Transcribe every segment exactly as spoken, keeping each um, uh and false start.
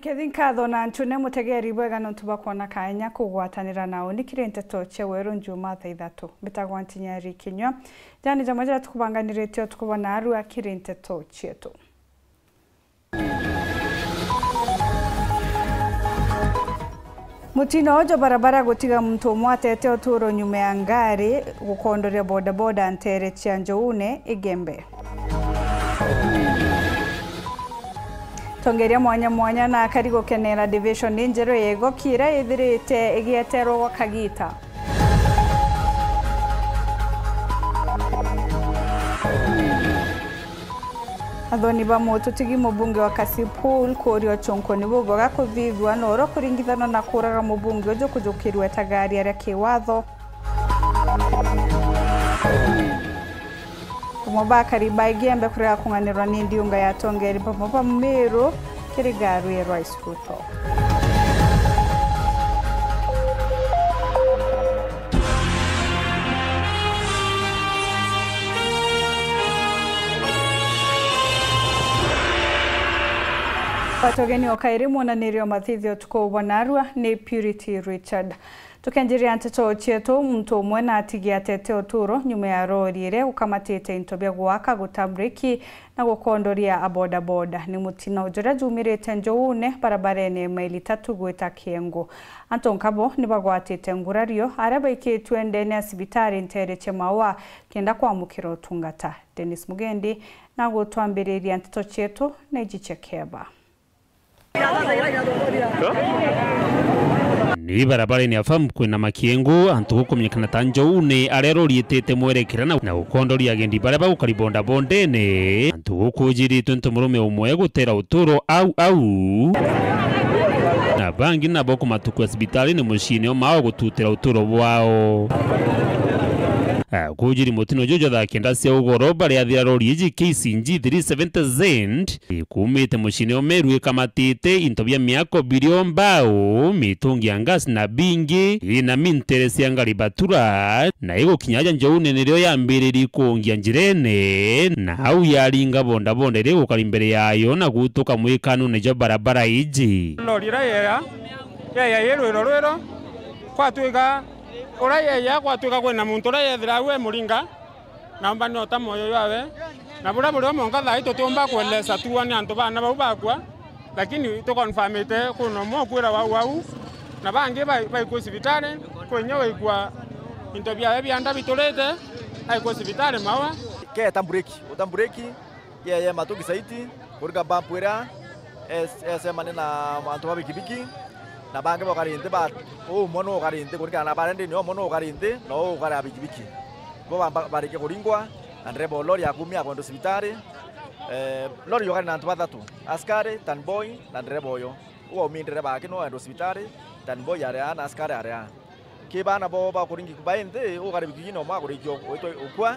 Kethi nkatho na ncune mutegeri bwega nontu bwa kwona kaanya kugwatanira na uni kiri nteto cia weru njuma thaa ithatu. Mbitagwa Ntinyari Kinyua. Jani jamwe jaria tukubanganirite utuku bwa narua kiri nteto cietu. Mutino uju barabara gutiga muntu umwe atete uturo nyuma ya ngari gukondoria bodaboda ntere cia Njoune Igembe. Tongeria mwanya mwanya na akari gukenera division injeru ya Igoki iria ithirite igieterwa gwa kagita. Athoni ba mututigi mubunge wa Kasipul kuuria uchunkuni bubwega kuthithua nooro kuringithanwa na kuuraga mubunge uju kujukirwe ta gari aria kiwatho. Bamwe ba akari ba Igembe kurega kung'anirwa ni ndiunga ya atongeri bamwe ba Meru kiri Garuye Rice Ruto. Batogeni o kairi mwonanirio mathithio tuku bwa narua ni Purity Richard. Tukianjiria nteto cietu, muntu umwe na atigi atete uturo nyuma ya rori iria gukamatite into bia gwaka guta breki na gukondoria a bodaboda. Ni mutino juria jumirite Njoune barabarene maili tatu gwita Kiengu. Antu nkabo ni bagwatite ngurario aria baikitue ndene ya cibitari ntere cia Maua kenda kwamukira utungata. Dennis Mugendi na gutwambiriria nteto cietu na iji cia Keba. Ni barabarene ya Farm kwina Makiengu, antu gukumenyekana ta Njoune aria rori itite mwerekera na, na gukondoria agendi baria bagukari bondabondene. Antu gukujiritwe ntu murume umwe gutera uturo au au, na bangi nabo kumatukua cibitarine muciine o mao gututira uturo bwao. Ah, kujiri mutino juju thaa kenda cia ugoro baria athira rori iji K C G three seventy Z, ikumite muciine o Meru ikamatite into bia miako birio mbao, mitungi ya ngasi na bingi, ina mintere cia ngari batura, na igukinya aja Njoune nirio yambiririe kuungia njirene, na au yaringa bondabonda iria igukari mbere yayo na gutuka mwikanune jwa barabara iji. Lori iria yeya, yeya i rwiro rwiro, kwatwika uria yeya, kwatwika kwina muntu uria yethira au e muringa, naomba niota moyo jwawe, na buria buri o mwanka thaa ii tutiumba kuelesa tuwa ni antu bana bau bakua, lakini tukonfamite kwina umwe ukwira wau wau, na bangi bai-, baikua cibitari, kwi inya waikua into biawe bia nda biturite, aikua cibitari Maua. Keta mbureki, uta mbureki, yeye matuki saiti, kurika bump iria es-, esemane na antu ba bikibiki, na bangi bokari nthi ba, umwe nukari nthi kurikana na baria ndini, umwe nukari nthi, na uu ukari a bikibiki. Bo bamba-, barikia kuringwa, na ndereba o lori akumia akwendwa cibitari. Eh, lori yokari na antu bathatu, askari, tanboy, na ndereba uyo. Uu aumie ndereba aki no aendwa cibitari, tanboy ari aa, na askari ari aa. Ki bana bo bakuringi bai nthi, ukari bikigini umwe akurikia u-, ukua,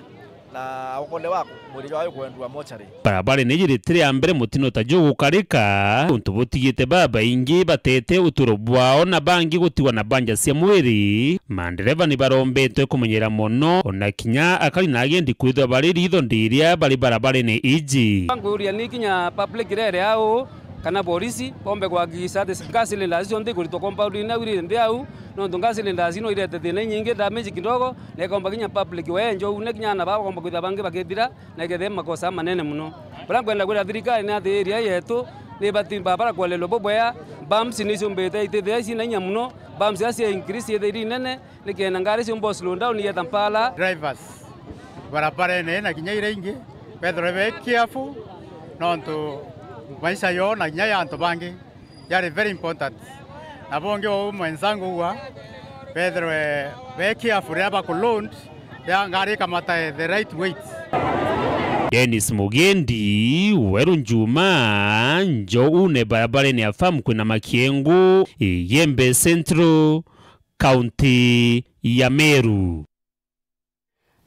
na akolewa mwiri jwawe ukwendua mochari. Barabara ni jiri tiri ya mbere mutino ta ju gukarika, untu butigite babaingi batete uturo bwao na bangi gutigwa na banja cia mwiri. Mandereva ni barombetwe kumenyera mono, ona kinya akari na agendi kwithwa bari ritho ndiria bari barabarene iji. Nkuria ni kinya public rere au, kana borisi, bombe kuhakikisha ati gas cylinders cionthe ikuritwa compound-ini au iri nthi au, nontu gas cylinders no irete thina inyingi, damage kidogo, na ikomba kinya public we njo une kinya ana baba bakomba kwitha bangi bakithira, na ikethira makosa manene muno. Buria nkwenda kwira thirikari ni ati area yetu ni ibati barabara kuelelwa bubwea, bumps ni ciumbite itithia cina inya muno, bumps iria cia increase ithe iri nene, nikenda ngari ciumba slow down yeta mpala. Drivers barabarene na kinya iria ingi bethirwe be careful, nontu maisha yoo na kinya ya antu bangi yari very important. Na bungi uu mwenzangu ugwa bethirwe be careful riria bakuload, riria ngari ikamata the right weight. Dennis Mugendi, Weru Njuma, Njoune barabarene ya Farm kwina Makiengu, Igembe Central, County ya Meru.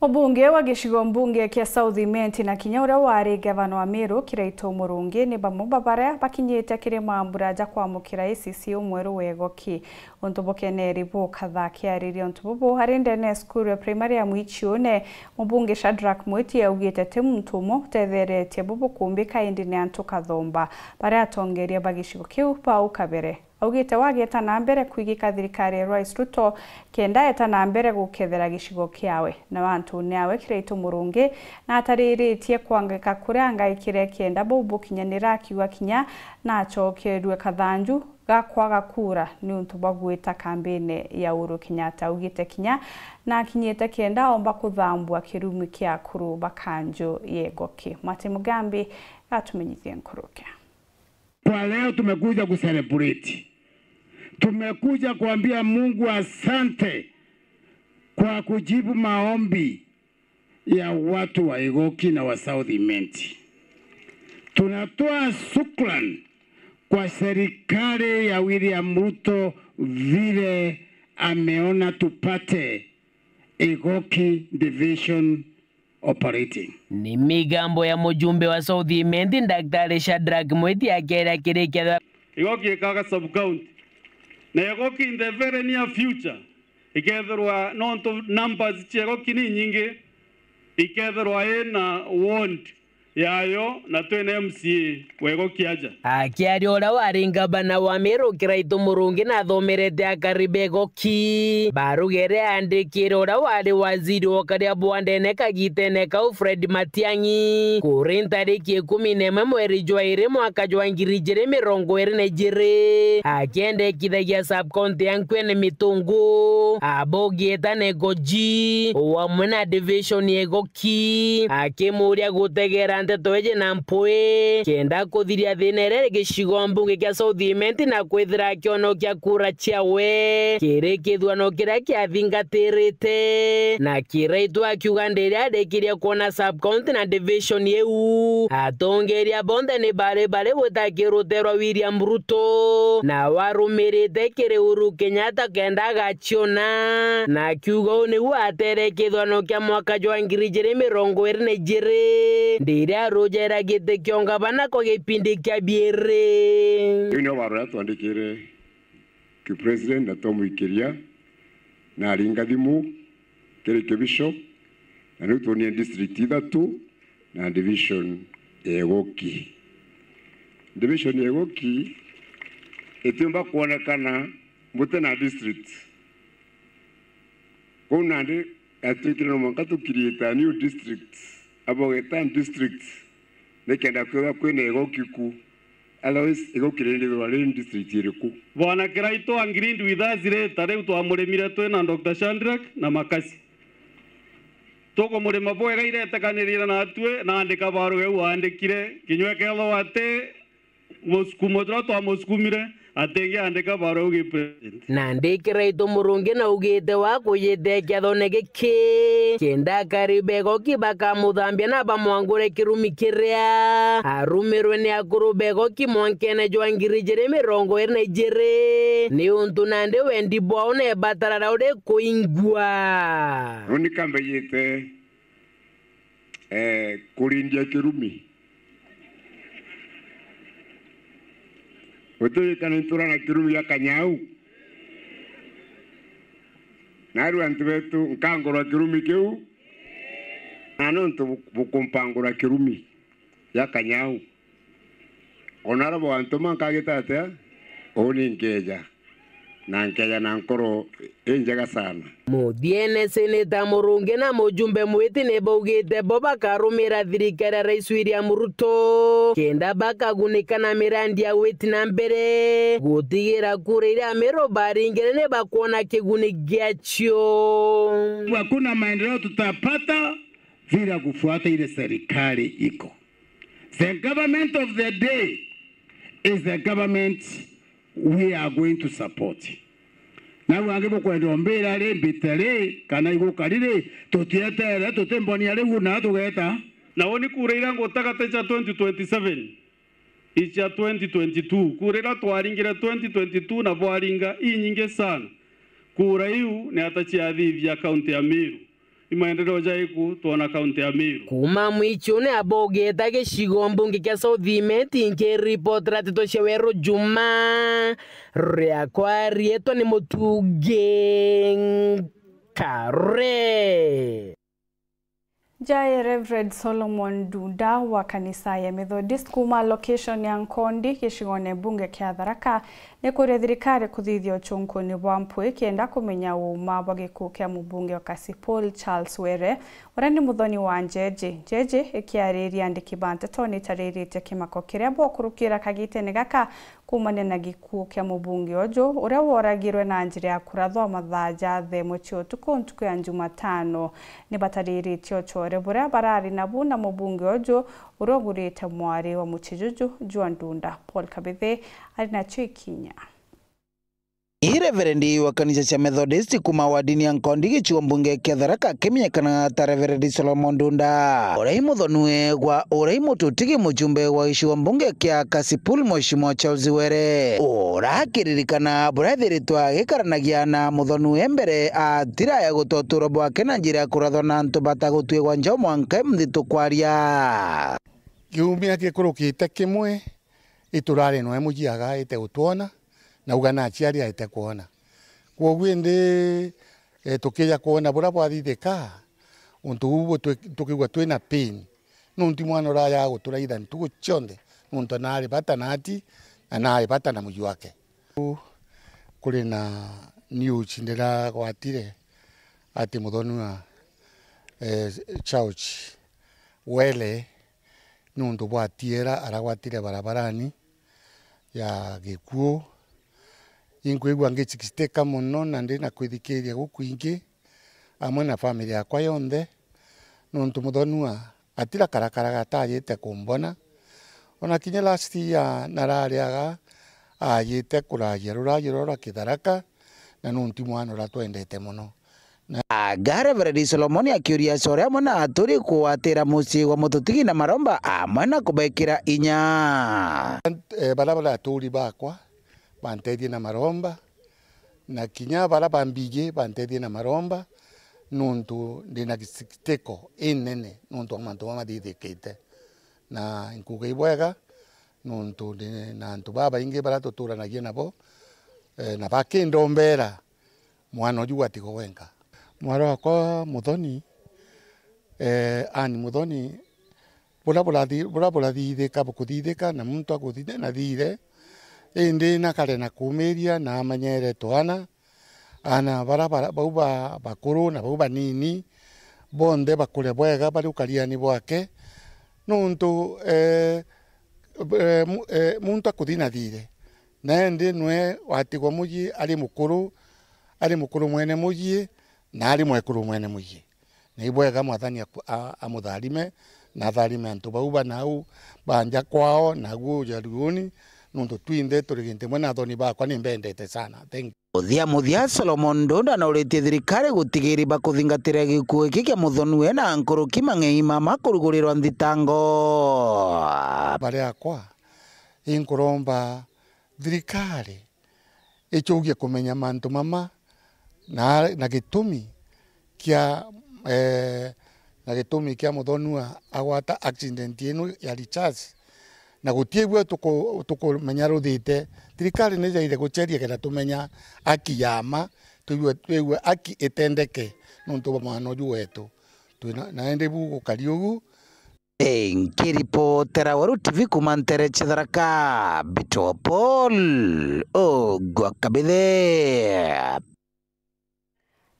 Mubunge wa gicigo mbunge kia South Imenti na kinya uria wari gavana wa Meru, Kiraitu Murungi, ni bamwe ba baria bakinyite kiri mambura ja kwamukira A C C umweru wa Igoki. Untu bukeneri bukatha akiariria untu bubu ari ndene ya cukuru ya primary ya Mwichiune, mubunge Shadrack Mwiti augite ti muntu umwe utetheretie bu bukumbika, indi ni antu kathomba baria atongeria ba gicigo kiu bau kabere. Augite wageta na mbere kwigika thirikari ya Rais Ruto kenda eta na mbere gukethera gicigo kiawe, na antu ni awe Kiraitu Murungi na atariritie kwangika kuria angaikire kenda bau bukinyanira, akiuga kinya nacokerue kathanju ga kwaga kura niuntu bwa gwita kambini ya Uhuru Kenyatta. Augite kinya na akinyite kenda omba kuthambua kirumi kia akuru ba kanju ya Igoki. Martin Mugambi gatumenyithie nkuruki. Kwa leo tumekuja kucelebrate. Tumekuja kuambia Mungu asante kwa kujibu maombi ya watu wa Igoki na wa South Imenti. Tunatoa shukrani kwa serikali ya William Ruto vile ameona tupate Igoki Division operating. Ni migambo ya mujumbe wa South Imenti, Daktari Shadrack Mwiti, akiaria kiri ketha. Igoki ikaga sub county. Na Igoki in the very near future, ikethirwa nontu numbers cia Igoki ni nyingi, ikethirwa ina ward yayo na twina M C A wa Igoki aja. Akiaria uria wari ngavana wa Meru, Kiraitu Murungi, nathomerete akari ba Igoki barugere andikire uria wari waziri wa ukaria bwa ndene kagitene kau, Fred Matiang'i, kuri ntariki ikumi na imwe mweri jwa iri mwaka jwa ngiri ijiri mirongo iri na ijiri, akiendekithagia sub county ya Nkuene Mitungu, Abogeta na Igoji, wamwe na division ya Igoki. Ki, akimuria gutegera nteto iji na mpwi, kenda kuthiria thina iria iri gicigo mbunge kia South Imenti na kwithira akionokia kura ciawe kiri kithurano kiria kiathingatirite. Na Kiraitu akiuga ndiria arikirie kwona sub county na division iu, atongeria bonthe ni bari bari gwita kirute rwa William Ruto, na warumirite kiri Uhuru Kenyatta kenda agaciona, na akiuga uu niu atere kithurano kia mwaka jwa ngiri ijiri mirongo iri na ijiri, ndiria arujera giti kia ungavana kwa gipindi kia biiri. Riu nio barua twandikire ki president na twamwikiria, na aringa thimu kiri ki bishop, na riu twonire district ithatu na division ya Igoki. Division ya Igoki itiumba kwonekana buti na district. Kuu nandi yatwikire no mwanka tukiriite a new district, Abogeta district, nikenda kwithirwa kwina Igoki ku. Otherwise, Igoki rindi rithirwa riri district iriku? Bwana Kiraitu, agreed with us later, riu twamurimire twi na Doctor Shadrack na Makasi. Tukumurima bwega iretekanirire natwi, na andika barua iu waandikire, kinya ikethirwa ati musukumo juria twamusukumire, atingiandika barua iu gi president. Nandi Kiraitu Murungi naugite wa kuyite kiathone giki, kenda akari ba Igoki bakamuthambia na bamwangure kirumi kiria arumirwe ni akuru ba Igoki mwankene jwa ngiri ijiri mirongo iri na ijiri, niuntu nandi wendi bwao na ibatara riao rikuingua. Uni kambe yite, eh, kurindia kirumi. Utiririkana ntura na kirumi gia Kanyau? Na riu antu betu nkangurwa kirumi kiu, na nontu bu-, bukumpangura kirumi gia Kanyau, ona aria bwantuma nkagita atia, uni nkeja. Na nkeja na nkoro injega sana. Muthiene, Seneta Murungi na mujumbe Mwiti ni baugite bo bakarumira thirikari ya Rais William Ruto kenda bakagunika na mirandi ya gwiti na mbere, gutigira kura iria Ameru baringire ni bakwona kiguni giacio. Hakuna maendeleo tutapata bila kufuata ile serikali iko. The government of the day is the government we are going to support. Nau angi bukwenda umbira ri, mbite ri, kana iguka riri, tutietere, tutimbonia riu na tugeta. Na uni kura iria ngutagate cia twenty twenty-seven, icia twenty twenty-two. Kura iria twaringire twenty twenty-two na bwaringa inyingi sana. Kura iu ni ata ciathithia kaunti ya Meru? Ni maendeleo jaiku twona kaunti ya Meru. Kuuma Mwichune abogeta gicigo mbunge kia South Imenti, nkiripotera nteto cia Weru Juma, riakwa riitwa ni Mutugi Nkare. Jai Reverend Solomon Ndunda wa kanisa ya Methodist kuuma location ya Nkondi gicigone mbunge kia Tharaka, ni kuria thirikari kuthithia uchunkuni bwa mpwi kenda kumenya uuma bwa gikuu kia mubunge wa Kasipul Charles Were, uria ni muthoni wa Njeje. Njeje ikiariria andiki ba nteto nitariritie kimako kiria bokurukira kagitene gaka kuumania na gikuu kia mubunge uju, uria woragirwe na njira ya kurathwa mathaa ja thaa imwe cia utuku ntuku ya Jumatano. Ni batariritie ucore buria barari nabu na mubunge uju uria ugurite mwari wa mucii juju jwa Ndunda. Paul Kabithe ari nacio ikinya. I Reverendi wa kanisa cia Methodist kuuma wadini ya Nkondi gicigo mbunge kia Tharaka akimenyekanaga ta Reverendi Solomon Ndunda, uria i muthonue gwa uria i mututigi mujumbe wa gicigo mbunge kia Kasipul Mheshimiwa Charles Were, urakiririkana buria ethiritwe agikaranagia na muthonue mbere atiraya guta uturo bwake na njira ya kurathwa na antu batagutwigwa njau mwanka i muthitu kwaria. Kiumia gikurukite kimwe, iturari nwe mujiaga aite gutwona, na uga na aciari aite kwona. Kwoguo indi, eh, tukija kwona buria bwathithika, untu buu butwi-, tukigua twina pain, nuntu mwana uraya guturaitha ntuku cionthe, nuntu naari bata nati, na naari bata na muji wake. Kuri na news ndiragwatire ati muthonua, eh, Charles Were, nuntu bwa tiera aragwatire barabarani ya gikuu. Inkwigua ngicikisiteka mono na ndi na kwithikiria gukwingi amwe na family yakwa yonthe, nuntu muthonua atira karakaraga atajite kumbona. Ona kinya last year narariaga ajite kuragia ruraji rwa Kitharaka, na nuntu mwana uria twendete mono. Na anga Reverend Solomon akiuria acore amwe na aturi kugwatira mucii gwa mututigi na maromba amwe na kubekira inya. Eh, baria bari aturi bakwa bantethie na maromba, na kinya baria bambiji bantethie na maromba, nuntu ndi na gisikitiko inene nuntu bwa mantu maria mathithikite. Na nkuuga ibwega, nuntu ndi na antu babaingi baria tuturanagia nabo, eh, na bakindombera mwana uju gwatigwa wenka. Mwari wakwa Muthoni, eh, Anne Muthoni, buria burathi-, buria burathithika bukuthithika na muntu akuthithia na thire, indi nakare na kumiria na amenyere twana, ana bara, bara, bau ba, bakuru na bau banini, bonthe bakure bwega bari ukariani bwake, nuntu, eh, eh, mu-, eh, muntu akuthi na thire, na indi nwe watigwa muji ari mukuru, ari mukuru mwene muji, na ari mwekuru mwene muji. Na ibwega Mwathani aku-, a-, amutharime, na atharime antu bau ba nau ba nja kwao, naguo ujaruuni, nuntu twinthe turi gintu imwe na athoni bakwa nimbendete sana. Thank you. Muthia muthia, Solomon Ndunda nauritie thirikari gutigiri bakuthingatira gikuu giki kia muthonue na nkuruki mang'ei mama kurugurirwa nthitango. Bari akwa, inkuromba thirikari icugie kumenya mantu mama na, na gitumi kia, eh, na gitumi kia muthonua agwata accident inu ya Richards, na gutiigua tuku-, tukumenya ruthite. Thirikari nijaire guceria kenda tumenya aki ya ma, twigue, twigue aki itendeke nuntu bwa mwana uju wetu. Twina, na indi bu gukari ugu, Nkiripotera Weru T V kuuma ntere cia Tharaka, Mbitwa Paul Ogwa Kabithe.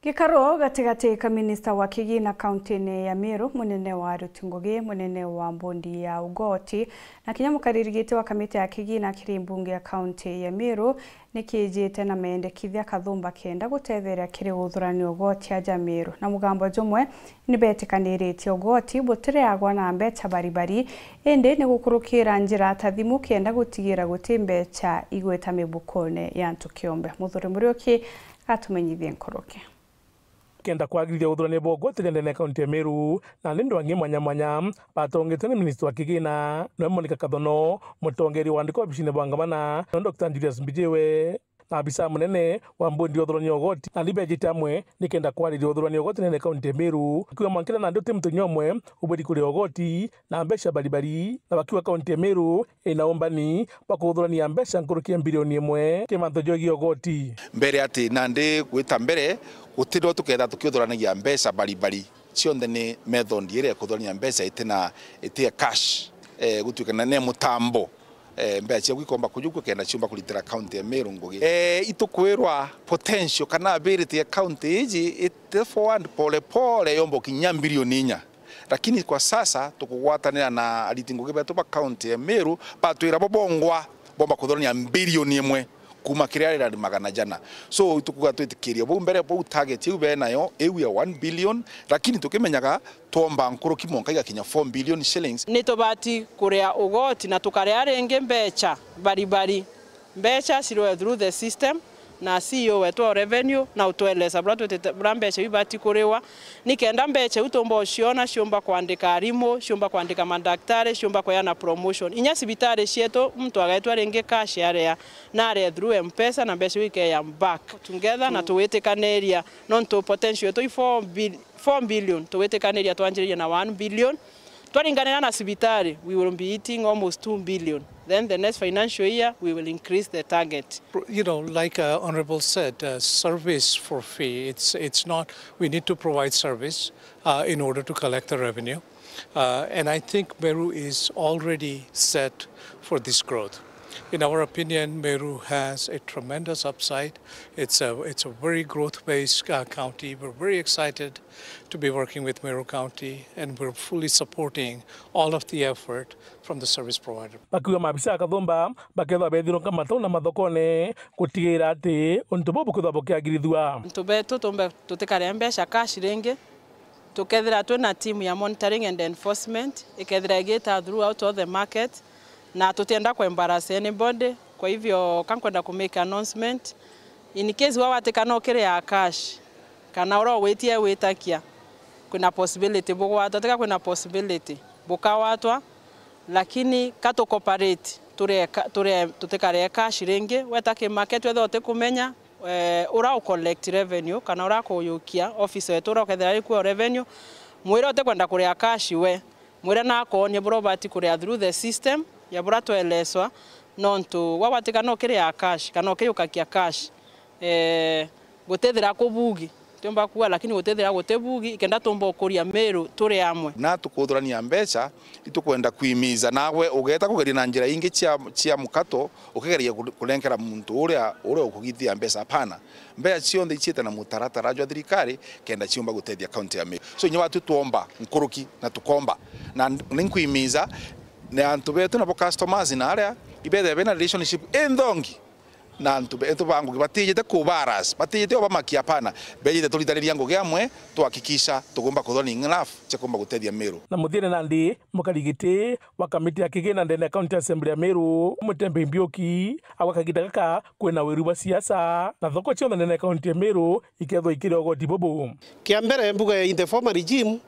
Gikaro gatigati ka minista wa kigina kauntine ya Meru, munene wa aruti ngugi, munene wa mbondi ya ugoti, na kinya mukariri giti wa kamiti ya kigina kiri mbunge ya kaunti ya Meru, ni kiijite na mendekithia kathumba kenda gutetheria kiri guthurania ugoti aja Meru. Na mugambo jumwe, ni betikaniritie ugoti butireagwa na mbecha baribari, indi ni gukurukira njira ta thimu kenda gutigira guti mbecha igwita mibukone ya antu kiumbe. Muthuri Muriuki atumenyithie nkuruki. Kenda kwagirithia uthurania bwa ugoti ndene ya kaunti ya Meru, na antu angi mwanya mwanya batongetwe ni minista wa kigina, niwe Monica Kathono, mutongeri wa andiki obisine bwa ngavana, na Doctor Julius Mbijiwe. na abisa munene wa mbondi ya uthurania ugoti, nandi beejite amwe nikenda kwariria uthurania ugoti nene kaunti ya Meru, akiuga mwankira nandi uti muntu nyomwe ubwiri kuria ugoti na mbeca baribari, na bakiuga kaunti ya Meru ina umbani bwa kuthurania mbeca nkuruki ya mbirioni imwe ki mantu jogi ugoti. Mbere ati nandi gwita mbere, guti no tuketha tukiuthuranagia mbeca baribari. Cionthe ni method iria ya kuthurania mbeca iti na, iti ya cash, eh, gutuika na ni mutambo. Eh, mbeca ciaku ikomba kujukua kenda ciumba kuritira kaunti ya Meru ngugi. Eh, itukwirwa potential kana ability ya kaunti iji ite forward pole pole yomba kinya mbirioni inya. Lakini kwa sasa tukugwatanira na ariti ngugi betu ba kaunti ya Meru, batwira bo bongwa bomba kuthurania mbirioni imwe kuma kiri aria iri magana jana. So, itukuga twitikirie bau mbere, bau target iu benayo, iu ya one billion, lakini tukimenyaga twomba nkuruki mwanka igakinya four billion shillings. Ni tubati kuria ugoti na tukaria ringi mbeca baribari. Mbeca cirwe through the system, na C E O wetu wa revenue na utweleza bura twitite, bura mbeca iu ibati kuriwa, nikenda mbeca iu tumba uciona, ciumba kwandika arimu, ciumba kwandika madaktari, ciumba kueana promotion. Inya cibitari cietu, muntu agetwa ringi cash aria, na aria through M-Pesa, na mbeca iu ikeya back together, na tuwitikaniria, nontu potential yetu i four bil-, four billion, tuwitikaniria twanjiririe na one billion. Twaringanira na cibitari, we will be hitting almost two billion. Then the next financial year, we will increase the target. You know, like, uh, Honorable said, uh, service for fee, it's, it's not, we need to provide service, uh, in order to collect the revenue. Uh, and I think Meru is already set for this growth. In our opinion, Meru has a tremendous upside. It's a, it's a very growth-based, uh, county. We're very excited to be working with Meru County, and we're fully supporting all of the effort from the service provider. Bakiuga maabisa a Kathumba bakethwa bethirunka matau na mathokone gutigira ati untu buu bukethwa bukiagirithua. Antu betu tumbe tutikare mbeca cash ringi, tukethira twina team ya monitoring and enforcement ikethira igita throughout all the market, na tutienda ku embarrass anybody. Kwa hivyo, ka nkwenda ku make announcement, in case wa watikana ukiria cash, kana uria ugwitie gwitakia, kwina possibility bugwatwa, tika kwina possibility bukawatwa, lakini ka tu cooperate, tureka, ture, tutikare cash ringi, weta ki market wetha utikumenya, eh, ura u collect revenue, kana ura kuyukia officer wetu ura ukethira ari kuo revenue, mwire utikwenda kuria cash we, mwire na akonie buria ubati kuria through the system ya buria tweleswa, nontu wa watikana ukiria cash, kana ukiyukakia cash, eh, gutithira kubugi, tiumba kuuga, lakini gutithira guti bugi, ikenda tumba ukuria Meru turi amwe. Na tukuthurania mbeca, itukwenda kwimiza nawe ugeta kugeria na njira ingi cia, cia mukato, ukigeria ku-, kurenkera muntu uria, uria ukugitia mbeca. Hapana. Mbeca cionthe iciite na mutaratara jwa thirikari kenda ciumba gutethia kaunti ya Meru. So, inya watu twomba nkuruki na tukomba. Na n-, ninkwimiza na antu betu nabo customers na aria ibethire bena relationship inthongi na antu betu ba ngugi batijite kubaras, batijite obamakia, hapana. Bejite turitaniria ngugi amwe, tuhakikisha tugomba kuthoni enough cia kumba gutethia Meru. Na muthiene nandi, mukarigiti wa kamiti ya kigina ndene ya County Assembly ya Meru, Mutembe Mbiuki, agwa kagita gaka kwina wiru bwa siasa, na thoko cionthe ndene ya kaunti ya Meru ikethwa ikiri ugoti bubu. Kia mbere, mbuga in the former regime,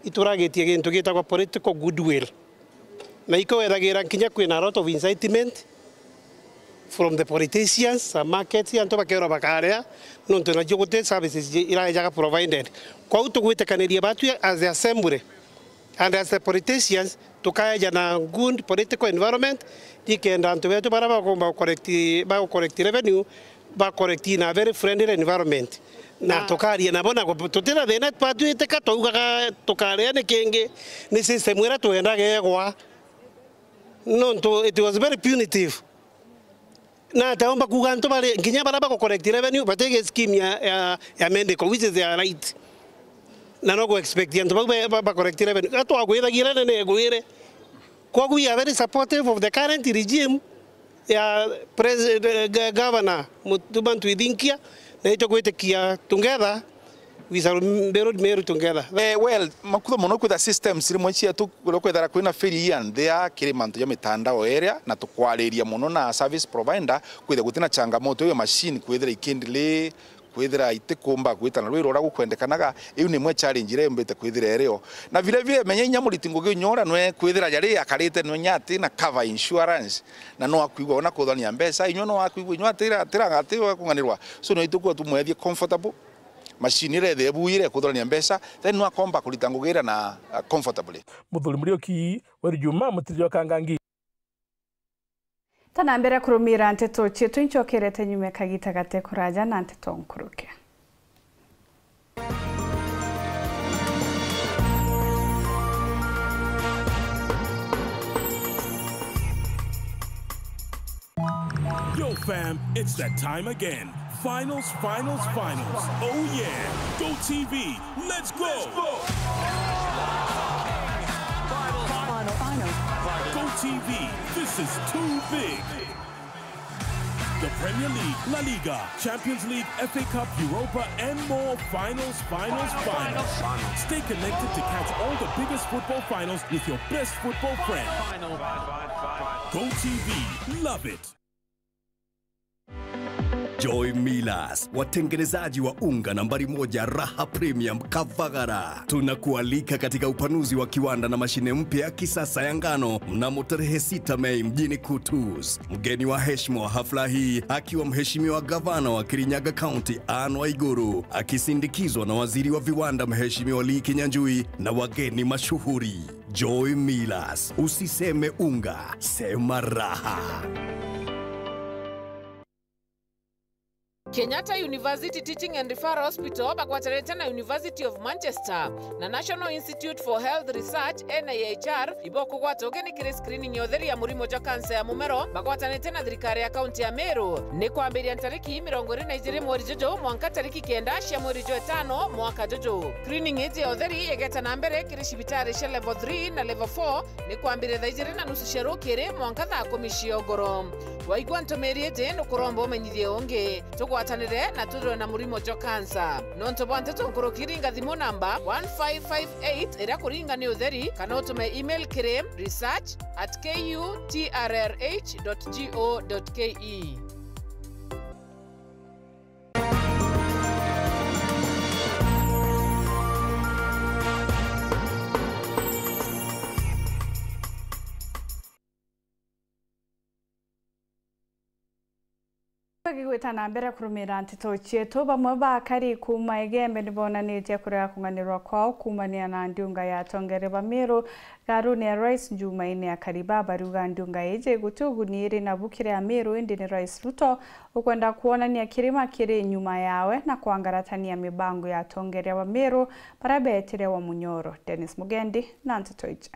ituragitie gintu gitagwa political goodwill. Na iko wethagira kinya kwina a lot of incitement from the politicians, some markets, antu bakerwa bakaria, nontu nacio guti services ji-, iraejaga provided. Kwou tugwitikanirie batwi as the assembly and as the politicians, tukaeja na good political environment, nikenda antu betu baria bagomba correct, ba correct revenue, ba correct in a very friendly environment. Na tukaria nabo na gu-, tutina thina, twatuite ka twaugaga tukaria ni kingi, ni system iria twendaga igwa. Nontu it was very punitive. Na ataomba kuuga antu bari, nginya baria bagu collect revenue, batege scheme ya, ya, ya medical, which is their right. Na no gu expect antu bau ba, ba, ba collect revenue. Atwagwithagia nene egwire. Kwogu we are very supportive of the current regime ya President, eh, Ga-, Governor Mutuma Ntwithinkia, na itugwitikia together, we shall build Meru together. Eh, well, makutho mono kwitha systems rimwe cietu, kwithira kwithira kwina failure here and there kiri mantu ja mitandao iria, na tukwariria mono na service provider, kwithira gutina changamoto iyo machine kwithira ikiendelea Kwithira itikumba gwitana rwiro uria gukwendekanaga, iu nimwe challenge iria yumbite kwithira irio. Na vile vile, menya inya muriti ngugi unya uria nwe kwithira jari akarite nwe nya ati na cover insurance, na no akwigua ona kuthania mbeca, inywe no akwigua inywe atira, atira, ati wa kunganirwa. So, no itukuwa tumwethie comfortable, machine iria ethire buire kuthania mbeca, then no akomba kurita ngugi iria na, uh, comfortably. Muthuri Muriuki, Weru Juma, Mutiri jwa Kangangi. Tana mbere kurumira nteto cietu, incokerete nyuma kagita gate kuraja na nteto nkuruke. Yo, fam, it's that time again. Finals, finals, finals. Oh, yeah. Go T V, let's go! Go T V, this is too big. The Premier League, La Liga, Champions League, F A Cup, Europa, and more. Finals, finals, finals. Stay connected to catch all the biggest football finals with your best football friend. Go T V, love it. Joy Millers, watengenezaji wa unga nambari moja, Raha Premium, Kavagara. Tunakualika katika upanuzi wa kiwanda na mashine mpya ya kisasa ya ngano mnamo tarehe sita Mei mjini Kutus. Mgeni wa heshima wa hafla hii akiwa Mheshimiwa Gavana wa Kirinyaga County, Anne Waiguru, akisindikizwa na Waziri wa Viwanda, Mheshimiwa Lee Kinyanjui, na wageni mashuhuri. Joy Millers, usiseme unga, sema raha. Kenyatta University Teaching and Referral Hospital bagwatanite na University of Manchester na National Institute for Health Research, N I H R, ibokugwata ugeni kiri screening ya utheri ya murimo jwa kansa ya mumero bagwatanite na thirikari ya kaunti ya Meru. Ni kwambiria ntariki mirongo iri na ijiri mweri juju mwanka tariki kenda cia mweri jwa itano mwaka juju. Screening iji ya utheri igeta na mbere kiri cibitari cia level three na level four, ni kwambiria thaa ijiri na nusu cia rukiri mwanka thaa kumi cia ugoro. Waigua ntumiri iji, nukuromba umenyithie ungi. Tugwatanire na twithirwe na murimo jwa kansa. Nontu bwa nteto nkuruki, ringa thimu namba one five five eight iria kuringa ni utheri, kana utume email kiri research at K U T R R H dot G O dot K E. Tugigwita na mbere kurumira nteto cietu, bamwe ba akari kuuma Igembe ni bonanitie kurega kung'anirwa kwao kuumania na ndiunga ya atongeria ba Meru Garuni ya Rais Jumaine. Akari ba bariuga ndiunga iji guti uguni iri nabu kiri Ameru, indi ni Rais Ruto ukwenda kwonania kirima kiri nyuma yawe na kwangaratania mibango ya atongeria ba Meru baria beetire wa Munyoro. Dennis Mugendi na nteto iji.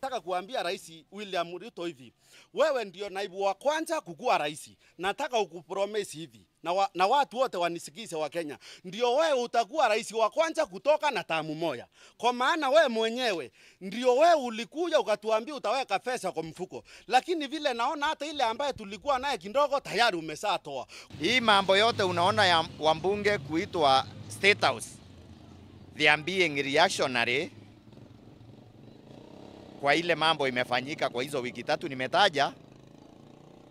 Nataka kuambia Rais William Ruto hivi, wewe ndio naibu wa kwanza kukua rais. Nataka ukupromise hivi, na wa-, na watu wote wanisikize wa Kenya, ndio wewe utakuwa rais wa kwanza kutoka na tamu moja. Kwa maana wewe mwenyewe ndio wewe ulikuja ukatuambia utaweka pesa kwa mfuko. Lakini vile naona hata ile ambaye tulikuwa naye kidogo tayari umeshatoa. Hii mambo yote unaona ya wabunge kuitwa State House, they are being reactionary kwa ile mambo imefanyika kwa hizo wiki tatu nimetaja,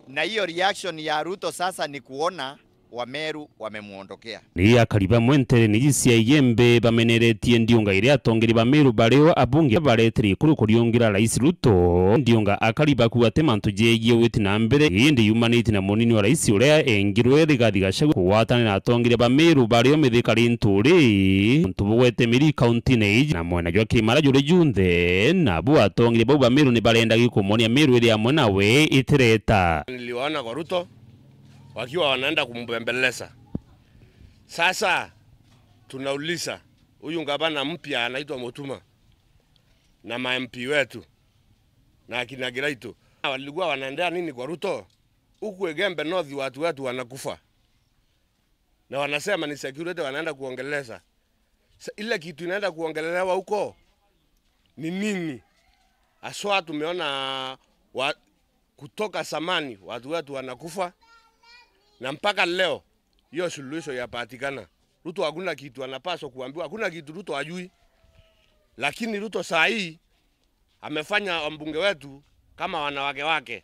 na hiyo reaction ya Ruto sasa ni kuona Wameru wamemuondokea. Ni akari bamwe nterene iji cia Igembe bameneretie ndiunga iria atongeria ba Meru bario abunge baretire ikuru kuriungira Rais Ruto. Ndiunga akari bakuuga ati mantu jegie witi na mbere, indi yumanitie na munini wa rais uria engirwe Rigathi Gachagua kugwatanira na atongeria ba Meru bario Mithika Linturi, untu bugwete miri kauntine iji na mwena jwa Kirimara juri junthe, nabu atongeria bau ba Meru ni barenda gikumonia Meru iri amwe nawe itireta. Niliwaona kwa Ruto wakiwa wanaenda kumbembeleza. Sasa tunauliza, huyu gavana mpya anaitwa Mutuma na ma M P wetu na akina Kiraitu, walikuwa wanaendea nini kwa Ruto? Huku Igembe North watu wetu wanakufa na wanasema ni security wanaenda kuongeleza. Sa-, ile kitu inaenda kuongelelewa huko ni nini? Haswa tumeona wa-, kutoka zamani watu wetu wanakufa, na mpaka leo hiyo suluhisho yapatikana. Ruto hakuna kitu anapaswa kuambiwa, hakuna kitu Ruto hajui. Lakini Ruto saa hii amefanya wabunge wetu kama wanawake wake.